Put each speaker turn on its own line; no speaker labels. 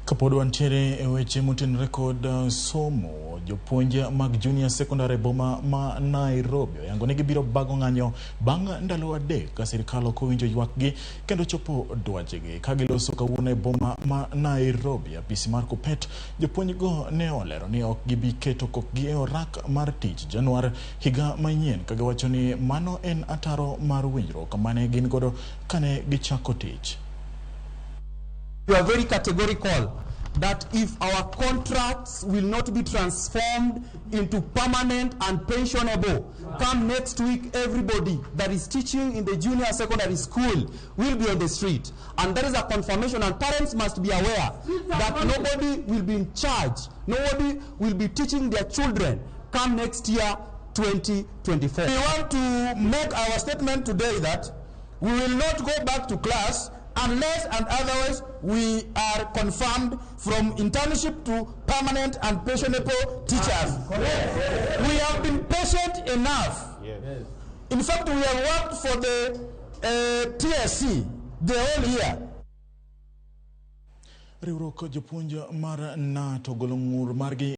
Kapod wantiere e weche motenore kod somo, jopuonj mag junior secondary e boma ma Nairobi oyango ni gibiro bago ng'anyo bang' ndalo 3 ka sirikal ok owinjo ywakgi kendo chopo dwachgi. Ka giloso kawuono e boma ma Nairobi, apisi mar Kuppet, jopuonj go ne olero ni ok gibi keto kokgi e orak mar tich Januar higa manyien, ka giwacho ni mano en ataro mar winjruok mane gin godo kane gichako tich.
We are very categorical that if our contracts will not be transformed into permanent and pensionable, come next week, everybody that is teaching in the junior secondary school will be on the street. And that is a confirmation, and parents must be aware that nobody will be in charge, nobody will be teaching their children come next year, 2024.
We want to make our statement today that we will not go back to class unless and otherwise we are confirmed from internship to permanent and pensionable teachers. We have been patient enough. In fact, we have worked for the TSC the whole year.
Riwruok jopuonj mar KNUT ogolo ng'ur margi.